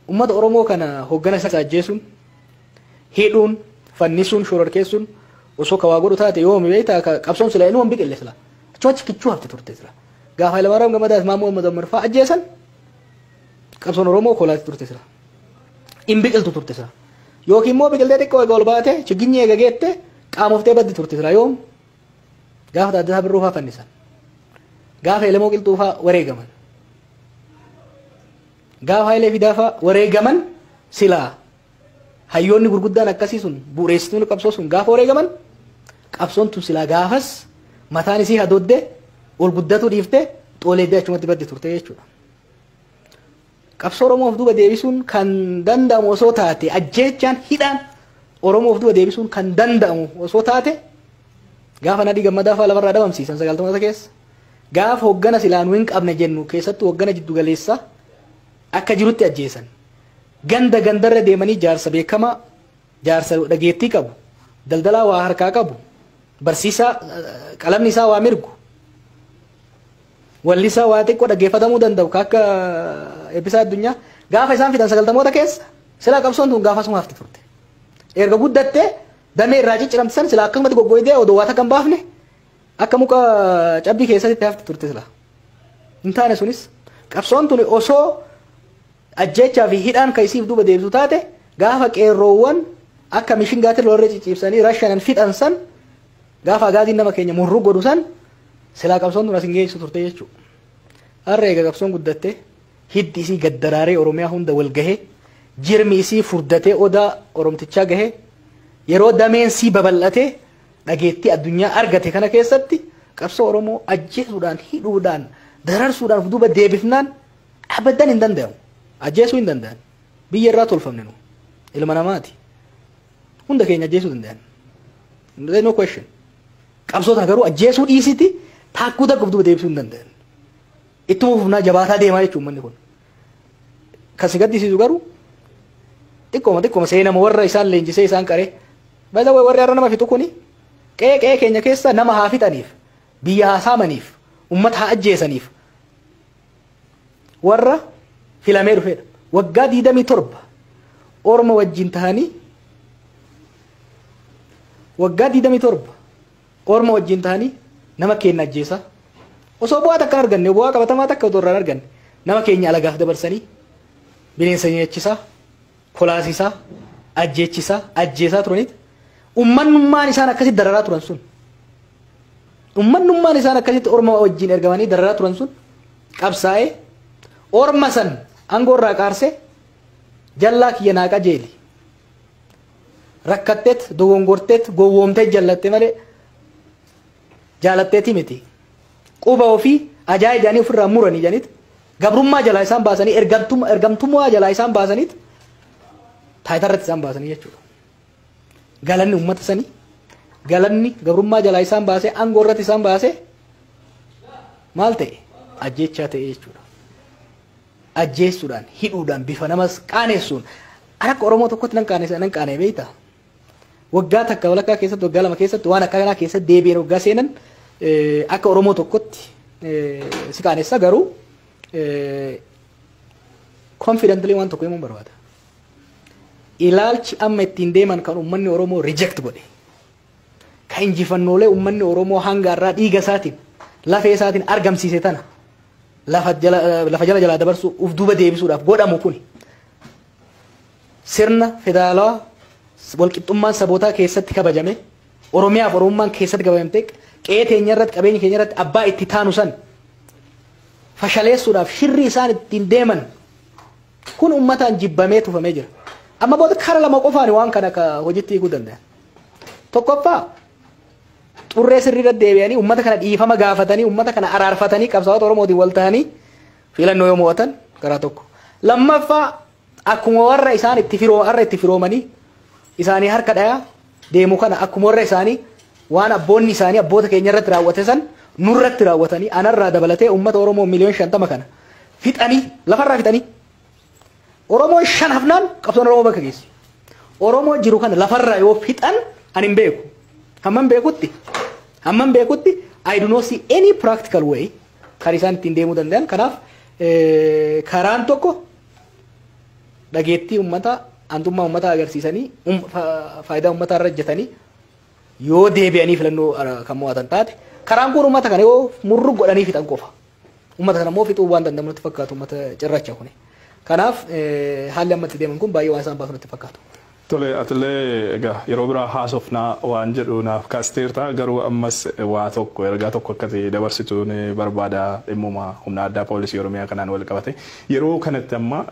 Uummata Oromoo kana hoggana isaa ajjeesuun, hidhuun, fannisuun, shororkeessuun osoo ka waa godhu taate, yoomi beektaa, qabsoon sila inuma biqille sila. Achuma achi kichuu hafte turte sila. Gaafa Hayilamaariyaam Gammadaas Maammoo Mazammar fa'aa ajjeesan, qabsoon Oromoo kolaatti turte sila. In biqiltu turte sila. Yookiin immoo biqiltee xiqqoo eega ol baate, chiginyii eega geette, qaamoftee baddi turte sila. Yoom? Gaafa Taaddasaa Birruu fa'aa fannisan. Gaafa Elemoo Qilxuu fa'aa wareegaman. Gaafa Hayilee Fidaa fa'aa wareegaman, silaa hayyoonni gurguddaan akkasii sun, bu'uureessitoonni qabsoo sun gaafa wareegaman, qabsoon tun silaa gaafas mataan isii hadooddee ol guddatuu dhiiftee xooleeddee achumatti baddi turte jechuudha. Qabsoo Oromoof duuba deebisuun kan danda'amu osoo taate, ajjeechaan hidhaan Oromoof duuba deebisuun kan danda'amu osoo taate, gaafa Nadhii Gammadaa fa'aa lafarraa dhabamsiisan 90moota keessa, gaafa hoggana silaa nu hin qabne jennu, keessattuu hoggana jiddu galeessaa akka jirutti ajjeesan, ganda gandarra deemanii jaarsa beekamaa, jaarsa dhageettii qabu, daldalaa waa harkaa qabu, barsiisaa qalamni isaa waa mirgu, wallisaa waa xiqqoo dhaggeeffatamuu danda'u ka akka Eebbisaa Addunyaa gaafa isaan fidan 90moota keessa, silaa qabsoon tun gaafasuma hafti turte. Erga guddattee damee irraa cicciramte san silaa akkasumatti goggoydee odoo waa takka hin baafne akka muka cabbii keessatti hafti turte silaa. Hin taane sunis. Qabsoon tun osoo ajjeechaa fi hidhaan kan isiif duuba deebisu taate, gaafa qeerroowwan akka mishingaatti lollee cicciibsanii rashanan fixan san, gaafa agaaziin nama keenya murruu godhu san, silaa qabsoon tun as hin geessu turte jechuudha. Har'a eega qabsoon guddatte, hiddi isii gaddaraaree Oromiyaa hunda wal gahee, jirmi isii furdatee odaa Oromtichaa gahee, yeroo dameen sii babal'atee dhageettii addunyaa argate kana keessatti, qabsoo Oromoo ajjeesuudhaan, hidhuudhaan, dararsuudhaan of duuba deebifnaan abadan hin danda'amu. Ajjeesuu hin danda'an. Biyya irraa tolfamne nu. Ilma namaati. Hunda keenya ajjeesuu danda'an. There is no question. Qabsoo tana garuu ajjeesuu dhiisiti taakkuu takka of duuba deebisuu hin danda'an. Ittuma fufnaa jabaataa deemaa jechuun manni kun. Kan si gaddisiisu garuu xiqqooma xiqqooma seenama warra isaan leenjisee isaan qaree. By the way, warri har'a nama fixu kuni qe'ee qe'ee keenya keessa nama haa fixaniif, biyya haa saamaniif, ummata haa ajjeesaniif warra filamee dhufedha. Waggaa 27 orma wajjin tahanii, waggaa 27 orma wajjin tahanii nama keenya ajjeesaa. Osoo bu'aa takka hin arganne, bu'aa qabatamaa takka otoo irraa hin arganne, nama keenya alagaaf dabarsanii bineensa nyaachisaa, kolaasisaa, ajjeechisaa, ajjeesaa turaniit ummannummaan isaan akkasitti dararaa turan sun, ummannummaan isaan akkasitti orma wajjin ergamanii dararaa turan sun qabsaa'ee orma san aangoo irraa qaarsee, "Jallaa kiyya naa qajeeli. Rakkatteet, dogongorteet, gowwoomtee jallatte malee jaalatteeti miti. Quba ofii ajaa'ib jedhanii ofirraa muranii," jedhaniit gabrummaa jalaa isaan baasanii, ergamtummaa jalaa isaan baasaniit taayitaa isaan baasanii jechuudha. Galanni uummata sanii, galanni gabrummaa jalaa isaan baasee aangoo irratti isaan baasee maal ta'e? Ajjeechaa ta'e jechuudha. Ajjeessuudhaan, hidhuudhaan, bifa namas qaanessuun, an akka Oromoo tokkotti nan qaanessa, nan qaanee beektaa. Waggaa takka walakkaa keessatti, waggaa 2 keessatti waan akka kanaa keessatti deebi'een waggaa seenan akka Oromoo tokkotti si qaanessa. Garuu confidently waan tokko himuun barbaada. Ilaalchi amma ittiin deeman kan uummanni Oromoo reject godhe, kan injifannoolee uummanni Oromoo hanga irraa dhiiga isaatiin, lafee isaatiin argamsiise tana lafa jala jalaa dabarsuu, uf duuba deebisuudhaaf godhamu kuni, sirna federaalawaa walqixxummaan sabootaa keessatti kabajame, Oromiyaaf Oromummaan keessatti kabajamte, qe'ee teenya irratti, qabeenya keenya irratti abbaa itti taanu san fashaleessuudhaaf shirri isaan ittiin deeman kun uummataan jibbamee tufamee jira. Amma booda kara lama qofaan waan kana ka hojiitti hiikuu danda'an. Tokkoffaa, xurree sirrii irra deebi'anii uummata kana dhiifama gaafatanii, uummata kana araarfatanii, qabsaa'ota Oromootiin wal ta'anii filannoo yoo mo'atan karaa tokko. Lammaffaa, akkuma warra isaan itti firoo har'a itti firoomanii isaanii harka dhayaa deemu kana, akkuma warra isaanii waan abboonni isaanii abboota keenya irratti raawwate san nurratti raawwatanii, anarraa dabalatee uummata Oromoo miliyoon 50 kana fixanii, lafarraa fixanii, Oromoon shan hafnaan qabsoon Oromoo bakka geessi. Oromoo jiru kana lafarraa yoo fixan ani hin beeku. Hammam beekutti I do not see any practical way kan isaan ittiin deemuu danda'an. Kanaaf karaan tokko Dhageettii uummataa, aantummaa uummataa agarsiisanii, faayidaa uummataa irra hojjetanii yoo deebi'anii filannoo kan mo'atan taate, karaan kun uummata kana yoo murru godhanii fixan qofa. Uummata kana immoo fixuu waan danda'amu natti fakkaatu, uummata cirracha kuni. Kanaaf haalli amma itti deeman kun baay'ee waan isaan baasu natti fakkaatu. Tole, atillee egaa yeroo biraa haasofnaa waan jedhu naaf kaasteerta, garuu ammas waa tokko, ergaa tokko akka ta'e dabarsitu ni barbaada, dhimmuma humna addaa poolisii Oromiyaa kanaan wal qabate. Yeroo kanatti amma